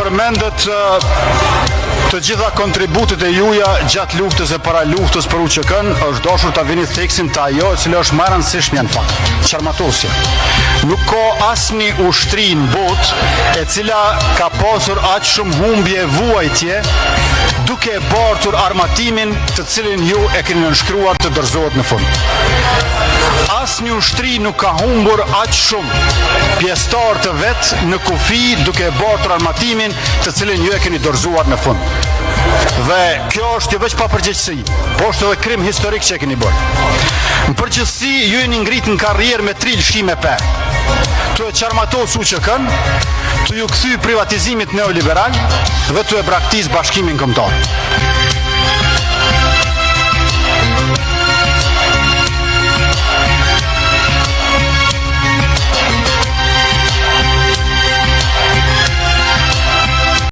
përmendët të gjitha kontributet e juja gjatë luftës e para luftës për UÇK-n, është dashur ta vini theksin te ajo e cila është më e rëndësishmja në fakt, çarmatosja. Nuk ka asnjë ushtri në botë e cila ka pasur aq shumë humbje e vuajtje duke e bartur armatimin të cilin ju e keni nënshkruar të dorëzohet në fund. Asnjë ushtri nuk ka humbur aq shumë pjesëtarë të vet në kufi duke e bartur armatimin të cilin ju e keni dorëzuar në fund. Dhe kjo është jo veç papërgjegjësi, po është edhe krim historik që e keni bërë. Në përgjithësi ju jeni ngrit në karrierë me tri lëshime pe. Tu e çarmatos UÇK-n, tu ju kthy privatizimit neoliberal dhe tu e braktis bashkimin kombëtar.